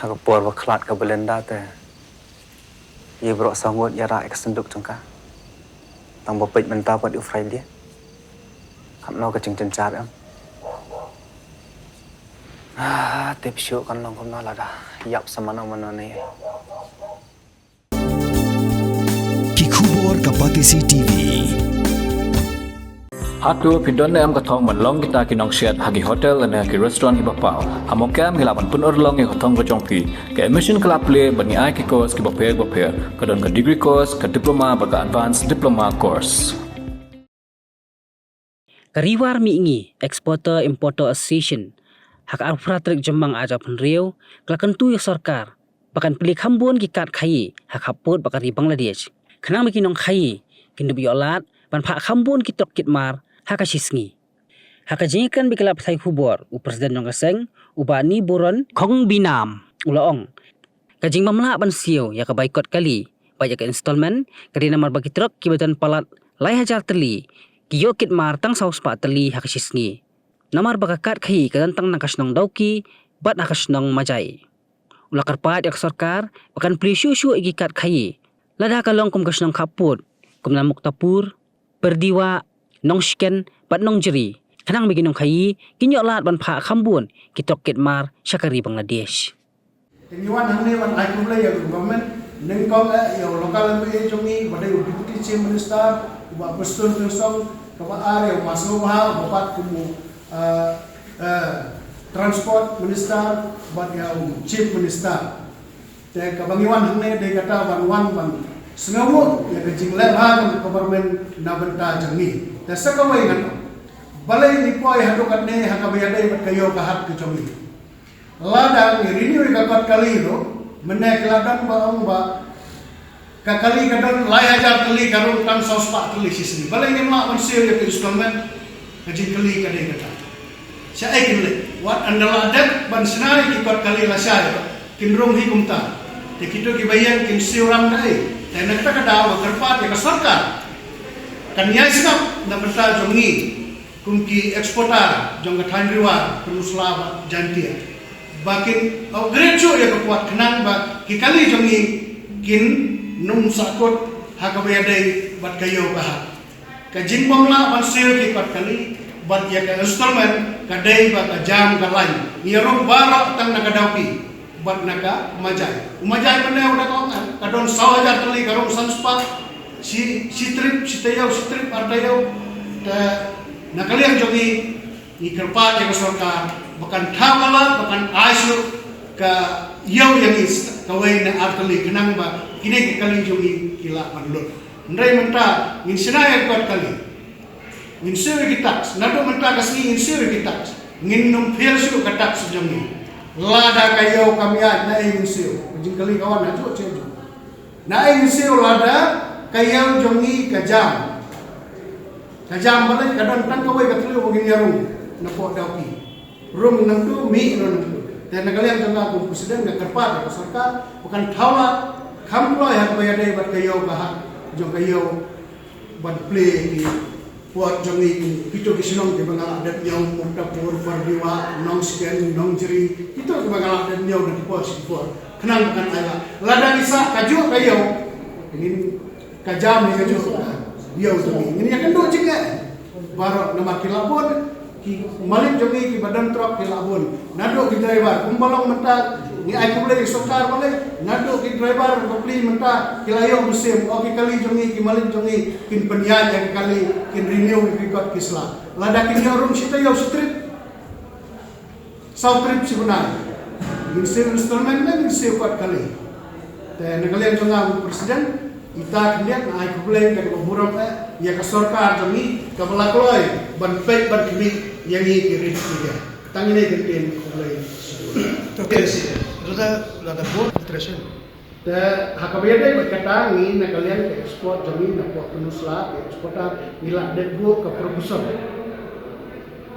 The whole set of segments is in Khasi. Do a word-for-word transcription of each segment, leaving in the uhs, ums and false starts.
Ha ka por ba khlad ka Belinda te, ïa baroh saw ngut ïa rah ïa ka synduk jong ka. Tang ba peit mynta pat u Friday. Katno ka jingjynjar em. Ah, tip shuh kan long kumno lada ïap sa mano mano ne. Ki khubor ka Batesi T V. Hato phi don ne em ka thong ban long kita ki nongshet ha ki hotel ne ki restaurant kiba paw? Ha Mawkyrwat ngi lah ban pynurlong ïa ka thong ka jong phi. Ka admission ka la plie bad ngi ai ki course kiba pher ba pher. Ka don ka degree course, ka diploma bad ka advanced diploma course. Ka Ri War Mihngi Exporter Importer Association ha ka arphew phra tarik Jymmang arhajar arphew hynriew ka la kyntu ïa ka sorkar ba kan plie kham bun ki kad khaïi ha khappud bad ka ri Bangladesh, khnang ba ki nongkhaïi kin dup ïoh lad ban phah kham bun ki trok kit mar ha ka shi sngi. Ha ka jingïakren bad ki lad pathai khubor, u President jong ka seng, u Bah Niboran Khongbinam, u la ong, ka jingbym lah ban siew ïa ka bai kot kali bad ïa ka installment ka dei namar ba ki trok kiba don palat lai hajar tylli ki ïoh kit mar tang saw spah tylli ha ka shi sngi. Namar ba ka kad khaïi ka don tang na ka shnong Dawki bad na ka shnong Majai. U la kyrpad ïa ka sorkar ba kan plie shuh shuh ïa ki kad khaïi lada ka long kum ka shnong khappud kum na Muktapur, Pyrdiwah, Nongshiken bad Nongjri, khnang ba ki nongkhaïi kin ïoh lad ban phah kham bun ki trok kit mar sha ka ri Bangladesh. Te ngi wan hangne ban ai khublei ïa u government, nyngkong eh ïa u local M L A jong ngi, ba dei u Deputy Chief Minister, u Bah Prestone Tynsong, kaba ar ïa u Bah Sniawbhalang, ba pat kum u, eh, eh, Transport Minister, bad ïa u Chief Minister. Te kaba ngi wan hangne dei kata ban wan ban sngewnguh ïa ka jingleh bha jong ka government na bynta jong ngi. Te sa kawei ngan ong, balei ngi poi haduh katne ha kaba ïadei bad ka ïew ka hat ka jong ngi. Lada ngi renew ïa ka kot kali ruh, mynne ki la don ba ong ba ka kali ka don lai hajar tylli, ka rung tang saw spah tylli shi sngi. Balei ngim lah ban siew ïa ka installment? Ka jingkylli ka dei kata. Shaei kin leit? Wat ynda la dep ban shna ïa ki kot kali lashai, kin rung hi kumta. Te kito kiba ïeng kin siew ram da ei? Te na kata ka daw nga kyrpad ïa ka sorkar kan ïai sngap na bynta jong ngi kum ki exporter jong ka thaiñ Ri War, Pynursla bad Jaintia, ba kin upgrade shuh ïa ka kot khnang ba ki kali jong ngi kin ym sahkut ha kaba ïadei bad ka ïew ka hat. Ka jingbym lah ban siew ki kot kali bad ïa ka installment ka dei ba ka jam ka lain. Ngi ïa rung baroh tang na ka Dawki bad na ka Majai. U Majai mynne u dang ong, eh, ka don saw hajar tylli, ka rung san spah shi, shi trip, shi taïew, shi trip ar taïew. Te na ka liang jong ngi, ngi kyrpad ïa ka sorkar ba kan thaw ka lad, ba kan ai shuh ka ïew ïa ngi kawei ne ar tylli khnang ba kine ki kali jong ngi ki lah ban lut. Hynrei mynta ngin shna ïa ka kot kali. Ngin siew ïa ki tax. Naduh mynta ka sngi ngin siew ïa ki tax. Ngin ym pher shuh ka tax jong ngi. Lada ka ïew kam ïaid, naei ngin siew? Ka jingkylli ka wan hajuh hajuh. Naei ngin siew lada ka ïew jong ngi ka jam? Ka jam balei? Ka don tang kawei ka thliew ba ngin ïa rung napoh Dawki. Rung nangtu, mih ruh nangtu. Te na ka liang jong nga kum u President nga kyrpad ïa ka sorkar ba kan thaw lad kham kloi ha kaba ïadei bad ka ïew ka hat jong ka ïew ban plie ki port jong ngi, kito ki shnong kiba nga la dep ñiew, Muktapur, Pyrdiwah, Nongshiken, Nongjri, kito kiba nga la dep ñiew na ki por sha ki por. Khnang ba kan ai lad. Lada ngi sah kajuh ka ïew, ngin ka jam hi kajuh ka ïew jong ngi. Ngin ïa kynduh jingeh baroh namar ki la bun, ki malik jong ngi kiba don trok ki la bun. Naduh ki driver, kumba long mynta, ngi ai khublei ïa ka sorkar balei, naduh ki driver bapli mynta ki la ïoh mynsiem, o ki kali jong ngi, ki malik jong ngi kin pynïaid ïa ki kali, kin renew ïa ki kot ki sla. Lada kin ïoh rung shi taïew shi trip, saw trip shi bnai, ngin siew installment ne ngin siew kot kali? Te na ka liang jong nga u President, ita khyndiat nga ai khublei ka kaba burom eh ïa ka sorkar jong ngi kaba la kloi ban peit ban khmih ïa ngi ki ri India. Tang ine i kyntien, khublei. Okay, lada, lada bun alteration. Te ha kaba ïadei bad kata, ngi na ka liang ka export jong ngi napoh Pynursla, ka exporter, ngi la dep buh ka proposal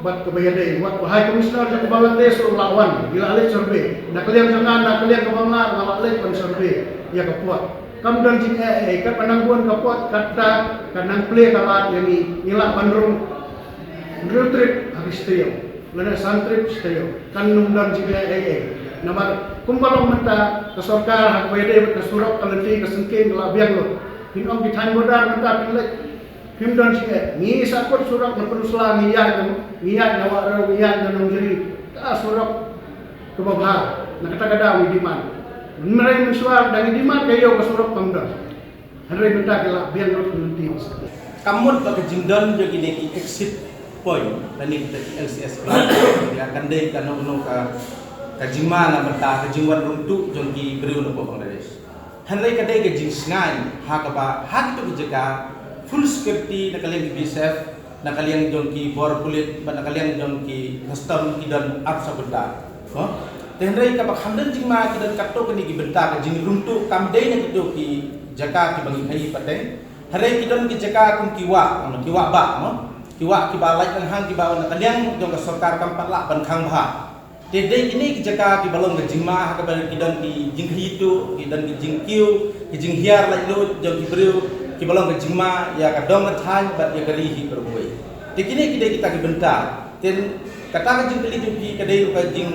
bad kaba ïadei, wat u High Commissioner jong ka Bangladesh ruh u la wan, ngi la leit survey. Na ka liang jong nga, na ka liang ka Bangla, nga la leit ban survey ïa ka port. Kam don jingeh ei ei, katba nang bun ka port, kata ka nang plie ka lad ïa ngi, ngi lah ban rung hynriew trip ha ki shi taïew, lane san trip shi taïew. Kan ym don jingeh ei ei. Namar kumba long mynta ka sorkar ha kaba ïadei bad ka surok ka lynti ka syngkien ka la biang lut. Phin ong ki thaiñ border mynta phin leit phim don jingeh. Ngi sa kut surok na Pynursla ngi ïaid na, ngi ïaid na Wahrew, ngi ïaid na Nongjri. Ka surok kaba bha, na kata ka daw ngi demand. Hynrei mynshuwa da ngi demand ka ïew ka surok kam don. Hynrei mynta ka la biang lut ka lynti. Ka mut ba ka jingdon jong kine ki exit point lane kita ki L C S point, ïa kan dei kano kano ka, ka jingma na bynta ka jingwan rung tuh jong ki briew na Bangladesh. Hynrei ka dei ka jingsngain ha kaba ha kito ki jaka full security na ka liang ki B S F, na ka liang jong ki bor pulit bad na ka liang jong ki custom ki don arphew saw bynta. Ko? Te hynrei kaba kham don jingma ki don katto katne ki bynta ka jingrung tuh kam dei na kito ki jaka kiba ngi khaii pateng. Hynrei ki don ki jaka kum ki wah, ki wah bah, no? Ki wah kiba lait lang hang kiba na ka liang jong ka sorkar kam pat lah ban khang bha. Te dei kine ki jaka kiba long ka jingma ha kaba ki don ki jingkhaii tuh, ki don ki jingkiew, ki jinghiar laitluid jong ki briew, kiba long ka jingma ïa ka dong ka thaiñ bad ïa ka ri hi baroh kawei. Te kine ki dei kita ki bynta. Te kata ka jingkylli jong phi ka dei ruh ka jing,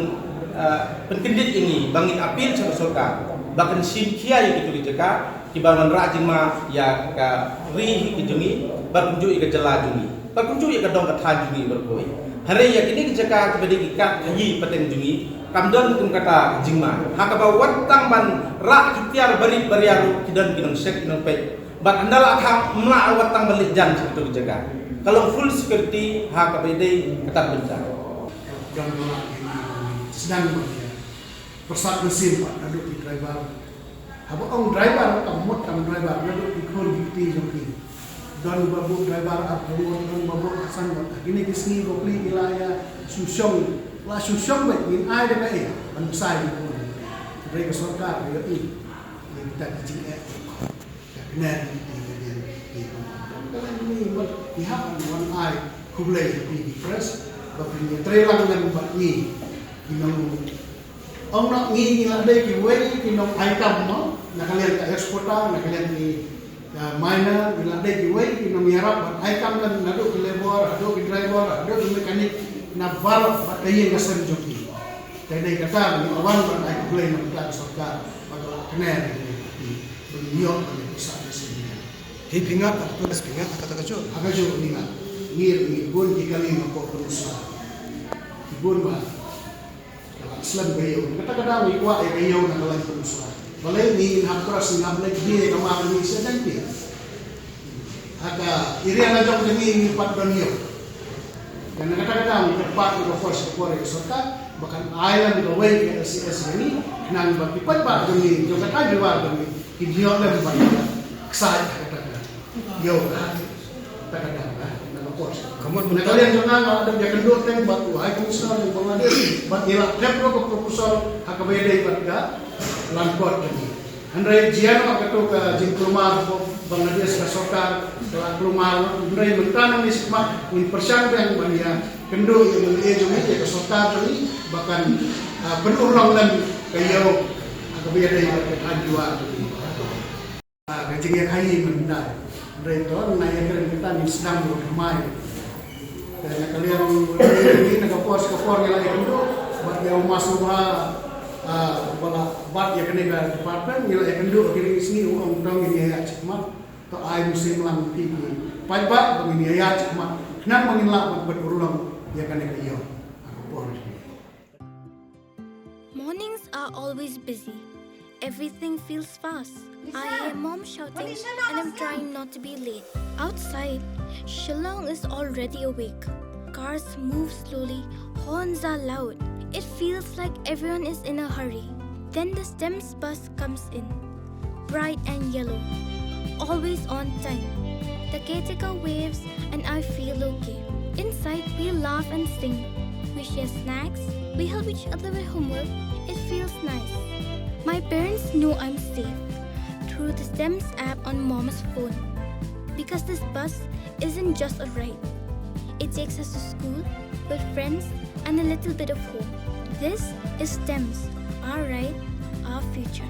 ah, pynkyndit ïa ngi ba ngin appeal sha ka sorkar ba kan shim khia ïa kito ki jaka kiba wanrah jingma ïa ka ri hi ki jong ngi bad kumjuh ïa ka jylla jong ngi. Bad kumjuh ïa ka dong ka thaiñ jong ngi baroh kawei. Hynrei ïa kine ki jaka kiba dei ki kat khaii pateng jong ngi kam don kum kata jingma. Ha kaba wat tang ban rah ki tiar barit baria ruh ki don ki nongshit ki nongpeit. Bad ynda la khang ym lah wat tang ban leit jan sha kito ki jaka. Ka long full security ha kaba ïadei kata ka bynta. Don la ki sdang ba ïa. Pyrshah mynsiem bad naduh ki driver. Haba ong driver, ka mut tang driver, naduh ki khun ki kti jong ki. Don ba buh driver arphew ngut, don ba buh arphew san ngut. Kine ki sngi ba pli ki la ïa shu shong, la shu shong beit ngin ai da kaei ban bsai ki khun. Hynrei ka sorkar ka ïohi ïa kita ki jingeh. Ka kner ki kti ka dien ki khun. Ka la ngi mut ki hap ban wan ai khublei ïa phi ki press ba phin ïatrei lang lem bad ngi ki nong Ong noh ngi ngi la dei kiwei ki nong ai kam mo, na ka liang ka exporter, na ka liang ki, ah, miner, ngi la dei kiwei ki nong ïarap ban ai kam lem naduh ki labour, haduh ki driver, haduh ki mechanic, na baroh bad ka ïing ka sem jong ki. Te dei kata ngi wan ban ai khublei na ka sorkar, ba ka la kner ïa ki, ba ngi ïoh ban ïa pisa ki sem ïa. Hi phi ngat, ha ka phi ngat, ha kata ka jong. Ha ka jong ngi ngat. Ngi, ngi bun ki kali ma ko Pynursla. Ki bun ba Ka la slem ka ïew. Kata ka daw ngi kwah ïa ka ïew na ka lain Pynursla. Balei ngin hap trust, ngin hap leit bia ïa ka mar ngi sha jaiñ pia. Ha ka area la jong ka ngi ngi pat don ïew. Te na kata ka daw ngi kyrpad ïa ka por sha ka por ïa ka sorkar ba kan ai lem kawei ka L C S ïa ngi, khnang ba ki paidbah jong ngi, jong ka thaiñ Jowai jong ngi, kin ïoh lem ban ïa ksai ha kata ka ïew ka. Kata ka dang, eh, na ka por. Ka mut na ka liang jong nga nga la dep ïakynduh teng bad u High Commissioner jong Bangladesh bad ngi la thep ruh ka proposal ha kaba ïadei bad ka land court ka dei. Hynrei jia noh kato ka jingkulmar ko Bangladesh ka sorkar ka la kulmar, hynrei mynta nangne shakhmat ngin pyrshang biang ban ïakynduh ïa u M L A jong ngi, ïa ka sorkar jong ngi ba kan, ah, pynurlong lem ka ïew ha kaba ïadei bad ka thaiñ Jowai ka dei. Ah, ka jingïakhaii mynta. Hynrei to, nga ïakren kita ngin sdang ruh thymmai. Te na ka liang ngi na ka por sha ka por ngi la ïakynduh bad ïa u Master Bra, ah, ba la bat ïa kane ka department, ngi la ïakynduh kine ki sngi, u ong to ngin ïaid shakhmat. To ai mynsiem lang ïa ki paidbah ba ngin ïaid shakhmat khnang ba ngin lah ban pynurlong ïa kane ka ïew ha ka por. Mornings are always busy. Everything feels fast. I hear mom shouting and I'm trying not to be late. Outside, Shillong is already awake. Cars move slowly, horns are loud. It feels like everyone is in a hurry. Then the STEMS bus comes in, bright and yellow, always on time. The caretaker waves and I feel okay. Inside, we laugh and sing. We share snacks, we help each other with homework. It feels nice. My parents know I'm safe through the STEMS app on mom's phone. Because this bus isn't just a ride, it takes us to school, with friends, and a little bit of home. This is STEMS, our ride, our future.